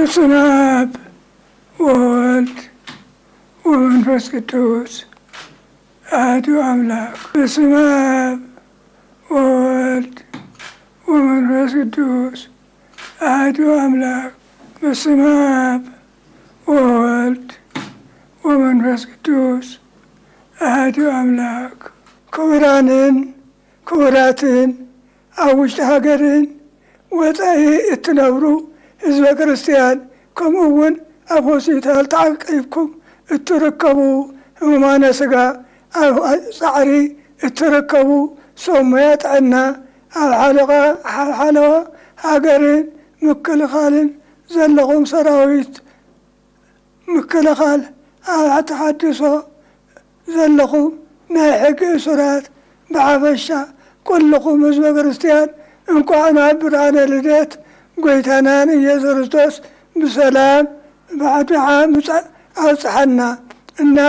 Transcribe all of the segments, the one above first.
በስመ አብ ወወልድ ወመንፈስ ቅዱስ አሐዱ አምላክ። በስመ አብ ወወልድ ወመንፈስ ቅዱስ አሐዱ አምላክ። በስመ አብ ወወልድ ወመንፈስ ቅዱስ አሐዱ አምላክ። ክቡራንን ክቡራትን፣ ኣብ ውሽጢ ሃገርን ወጻኢ እትነብሩ ህዝበ ክርስትያን፣ ከምኡ እውን ኣብ ሆስፒታል ተዓቂብኩም እትርከቡ ህሙማነ ስጋ፣ ኣብ ጻዕሪ እትርከቡ ሰብ ሞያ ጥዕና፣ ኣብ ሓለቓ፣ ኣብ ሓለዋ ሃገርን ምክልኻልን ዘለኹም ሰራዊት ምክልኻል፣ ኣብ ተሓድሶ ዘለኹም ናይ ሕጊ እሱራት፣ ብሓፈሻ ኩልኹም ህዝበ ክርስትያን እንኳዕ ናብ ብርሃነ ልደት ጎይታናን ኢየሱስ ክርስቶስ ብሰላም ብዓድዓ ምጻ-፣ ኣብጽሓና እና-፣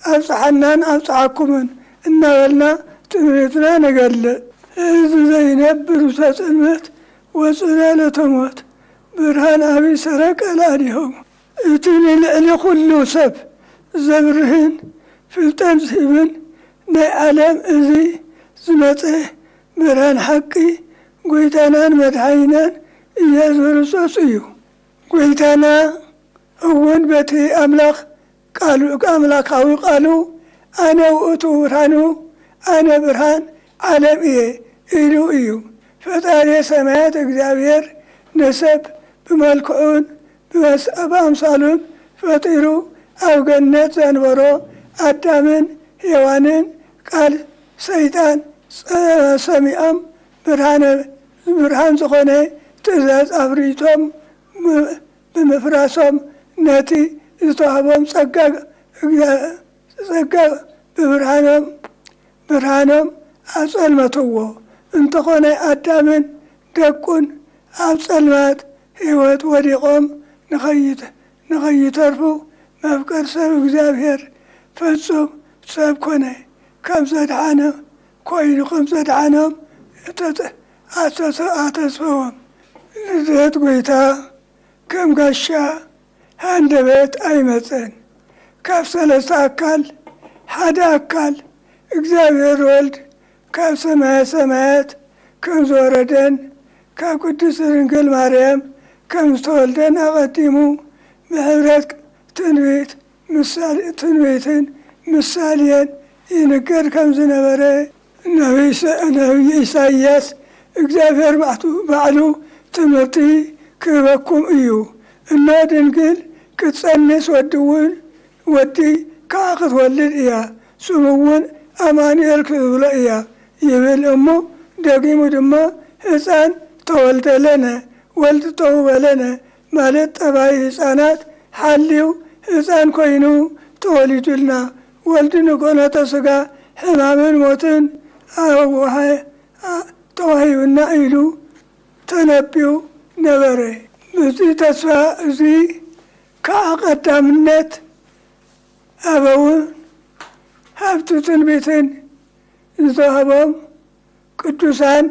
ኣብጽሓናን ኣብጽሓኩምን እናበልና ትምኒትና ንገልጽ። ህዝቢ ዘይነብር ውስተ ጽልመት ወጽላሎተ ሞት ብርሃን አቢይ ሰረቀ ለአሊሆሙ። እቲ ንልዕሊ ኩሉ ሰብ ዘብርህን ፍልጠት ዝህብን ናይ ዓለም እዚ ዝመጸ ብርሃን ሓቂ ጎይታናን መድሓኒናን ኢየሱስ ክርስቶስ እዩ። ጎይታና እውን በቲ ኣምላኽ ቃሉ፣ ኣምላኻዊ ቃሉ፣ "ኣነ ውእቱ ብርሃኑ፣ ኣነ ብርሃን ዓለም እየ" ኢሉ እዩ። ፈጣሪ ሰማያት እግዚኣብሔር ንሰብ ብመልክዑን ብመስ-፣ ብኣምሳሉን ፈጢሩ ኣብ ገነት ዘንበሮ ኣዳምን ሄዋንን ቃል ሰይጣን ጸ-፣ ሰሚዖም ብርሃነ-፣ ብርሃን ዝኾነ ትእዛዝ ኣብ ርእይቶም ም-፣ ብምፍራሶም ነቲ ዝተዋህቦም ጸጋ፣ ጸጋ ብብርሃኖም፣ ብርሃኖም ኣጸልመትዎ። እንተኾነ ኣዳምን ደቁን ኣብ ጸልማት ህይወት ወዲቖም ንኸይት-፣ ንኸይተርፉ መፍቀር ሰብ እግዚኣብሔር ፍጹም ሰብ ኮነ። ከም ዘድሓነ ኮይኑ፣ ከም ዘድሓኖም እተተ-፣ ኣተተ-፣ ኣተስፈዎም። ልደት ጐይታ ከም ጋሻ ሃንደበት ኣይመጸን። ካብ ሰለስተ ኣካል ሓደ ኣካል እግዚኣብሔር ወልድ ካብ ሰማየ ሰማያት ከም ዝወረደን ካብ ቅድስት ድንግል ማርያም ከም ዝተወልደን ኣቐዲሙ ብሕብረት ትንቢት ምሳሌ-፣ ትንቢትን ምሳሌን ይንገር ከም ዝነበረ ነቢይ ሰ-፣ ነቢይ ኢሳይያስ፣ "እግዚኣብሔር ባዕቱ፣ ባዕሉ ትምህርቲ ክህበኩም እዩ። እነሆ ድንግል ክትጸንስ ወዲ እውን፣ ወዲ ከኣ ክትወልድ እያ፣ ስሙ እውን ኣማኑኤል ክትብሎ እያ" ይብል። እሞ ደጊሙ ድማ፣ "ህፃን ተወልደ ለነ፣ ወልድ ተውህበ ለነ" ማለት ጠባይ ህፃናት ሓልዩ ህፃን ኮይኑ ተወሊዱልና፣ ወልድ ንኩነተ ስጋ ሕማምን ሞትን ኣዋሃ-፣ ኣ-፣ ተዋሂቡና ኢሉ ተነብዩ ነበረ። በዚ ተስፋ እዚ ከዓ ቀዳምነት ኣበውን ሃብቲ ትንቢትን ዝተዋህቦም ቅዱሳን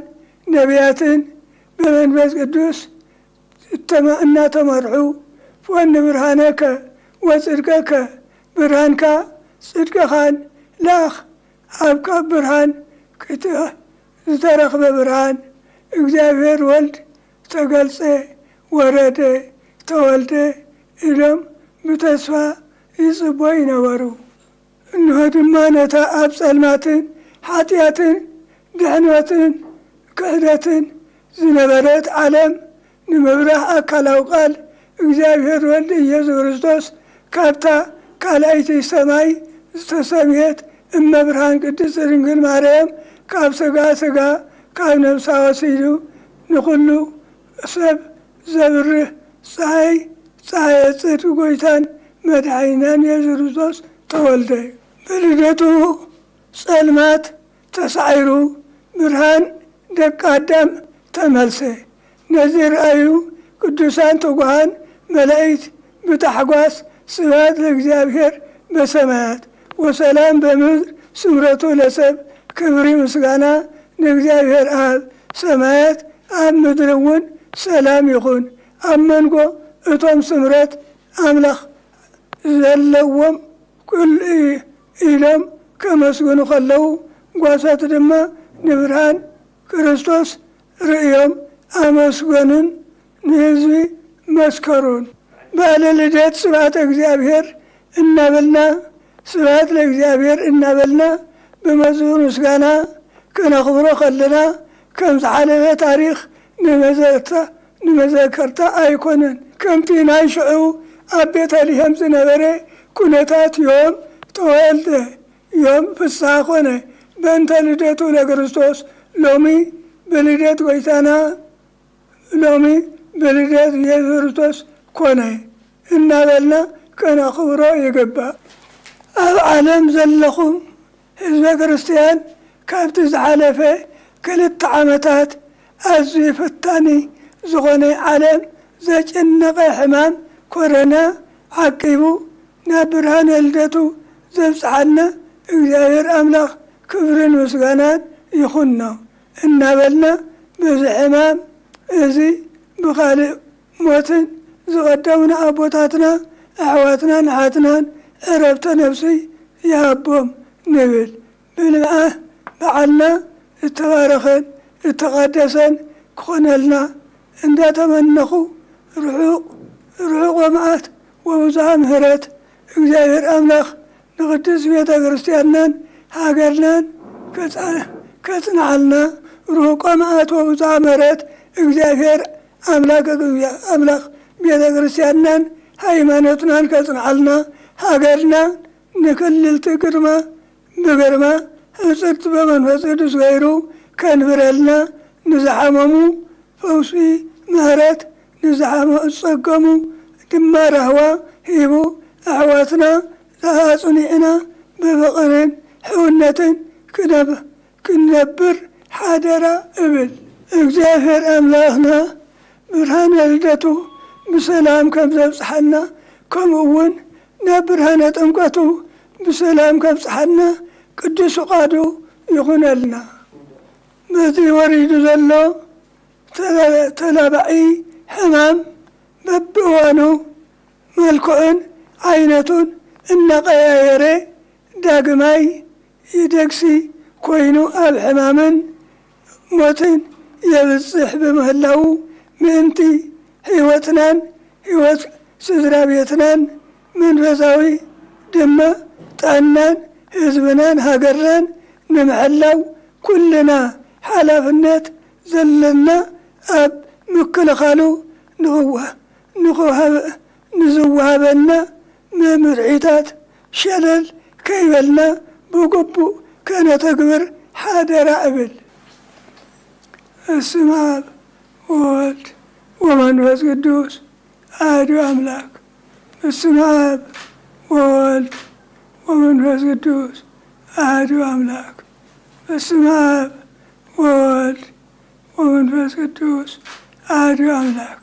ነቢያትን ብመንፈስ ቅዱስ እተመ-፣ እናተመርሑ፣ "ፈኑ ብርሃነከ ወጽድቀከ"፣ ብርሃንካ ጽድቅኻን ልኣኽ፣ ኣብ ካብ ብርሃን ክት-፣ ዝተረኽበ ብርሃን እግዚኣብሔር ወልድ ተገልጸ፣ ወረደ፣ ተወልደ ኢሎም ብተስፋ ይጽበዩ ነበሩ። እንሆ ድማ ነታ ኣብ ጸልማትን ሓጢኣትን ድሕነትን ክሕደትን ዝነበረት ዓለም ንምብራህ ኣካላዊ ቃል እግዚኣብሔር ወልድ ኢየሱስ ክርስቶስ ካብታ ካልኣይቲ ሰማይ ዝተሰምየት እመብርሃን ቅድስት ድንግል ማርያም ካብ ሥጋ ሥጋ ካብ ነፍሳ ወሲዱ ንኹሉ ሰብ ዘብርህ ፀሓይ፣ ፀሓየ ጽድቂ ጐይታን መድሓኒናን የሱስ ክርስቶስ ተወልደ። ብልደቱ ጸልማት ተሳዒሩ፣ ብርሃን ደቂ ኣዳም ተመልሰ። ነዚ ረኣዩ ቅዱሳን ትጉሃን መላእክት ብታሕጓስ፣ "ስብሐት ለእግዚኣብሔር በሰማያት ወሰላም በምድር ስምረቱ ለሰብ"፣ ክብሪ ምስጋና ንእግዚኣብሔር ኣብ ሰማያት፣ ኣብ ምድሪ እውን ሰላም ይኹን፣ ኣብ መንጎ እቶም ስምረት ኣምላኽ ዘለዎም ኩሉ ኢሎም ከመስግኑ ከለዉ፣ ጓሶት ድማ ንብርሃን ክርስቶስ ርእዮም ኣመስገኑን ንህዝቢ መስከሩን። በዓለ ልደት ስብሐተ እግዚኣብሔር እናበልና፣ ስብሐት ለእግዚኣብሔር እናበልና ብመዝሙር ምስጋና ከነኽብሮ ከለና፣ ከም ዝሓለፈ ታሪኽ ንመዘከርታ፣ ንመዘከርታ ኣይኮነን። ከምቲ ናይ ሽዑ ኣብ ቤተልሔም ዝነበረ ኩነታት፣ ዮም ተወልደ፣ ዮም ፍስሐ ኮነ፣ በእንተ ልደቱ ለክርስቶስ፣ ሎሚ ብልደት ጐይታና፣ ሎሚ ብልደት ኢየሱስ ክርስቶስ ኮነ እናበልና ከነኽብሮ ይግባእ። ኣብ ዓለም ዘለኹም ህዝበ ክርስቲያን፣ ካብቲ ዝሓለፈ ክልተ ዓመታት ኣዝዩ ፈታኒ ዝኾነ፣ ዓለም ዘጨነቐ ሕማም ኮረና ዓቂቡ ናብ ብርሃነ ልደቱ ዘብጽሓና እግዚኣብሔር ኣምላኽ ክብርን ምስጋናን ይኹኖ እናበልና፣ በዚ ሕማም እዚ ብኻልእ ሞትን ዝቐደሙና ኣቦታትና፣ ኣሕዋትናን ኣሓትናን ዕረፍተ ነፍሲ ይሃቦም ንብል። ብልምዓ በዓልና እተባረኸን እተቐደሰን ክኾነልና እንዳተመነኹ፣ ርሑቕ፣ ርሑቕ ወመዓት ወብዙሃ ምሕረት እግዚኣብሔር ኣምላኽ ንቅድስት ቤተ ክርስቲያንናን ሃገርናን ከጽ-፣ ከጽንዓልና። ርሑቕ ወመዓት ወብዙሃ ምሕረት እግዚኣብሔር ኣምላኽ፣ ኣምላኽ ቤተ ክርስቲያንናን ሃይማኖትናን ከጽንዓልና። ሃገርና ንክልልቲ ግርማ ብግርማ፣ ህጽርት ብመንፈስ ቅዱስ ገይሩ ከንብረልና። ንዝሓመሙ ፈውሲ፣ ምሕረት፣ ንዝሓመ-፣ ዝጸገሙ ድማ ራህዋ ሂቡ፣ ኣሕዋትና ኣጽኒዕና ብፍቕርን ሕውነትን ክነብ-፣ ክንነብር ሓደራ እብል። እግዚኣብሔር ኣምላኽና ብርሃነ ልደቱ ብሰላም ከም ዘብጽሓና፣ ከምኡ እውን ናብ ብርሃነ ጥምቀቱ ብሰላም ከብጽሓና ቅዱስ ፍቓዱ ይኹነልና። በዚ ወሪዱ ዘሎ ተላ-፣ ተላባዒ ሕማም በብእዋኑ መልክዑን ዓይነቱን እናቐያየረ ዳግማይ ይደግሲ ኮይኑ፣ ኣብ ሕማምን ሞትን የብጽሕ ብምህላዉ፣ ምእንቲ ህይወትናን ህይወት ስድራ ቤትናን፣ መንፈሳዊ ድማ ጥዕናን ህዝብናን ሃገርናን ንምሕላው፣ ኩልና ሓላፍነት ዘለና ኣብ ምክልኻሉ ንኽዋ-፣ ንኽወሃብ-፣ ንዝወሃበና መምርሒታት ሸለል ከይበልና ብግቡእ ከነተግብር ሓደራ እብል። በስመ አብ ወወልድ ወመንፈስ ቅዱስ አሐዱ አምላክ። በስመ አብ ወወልድ ወመንፈስ ቅዱስ አሐዱ አምላክ። በስመ አብ ወወልድ ወመንፈስ ቅዱስ አሐዱ አምላክ።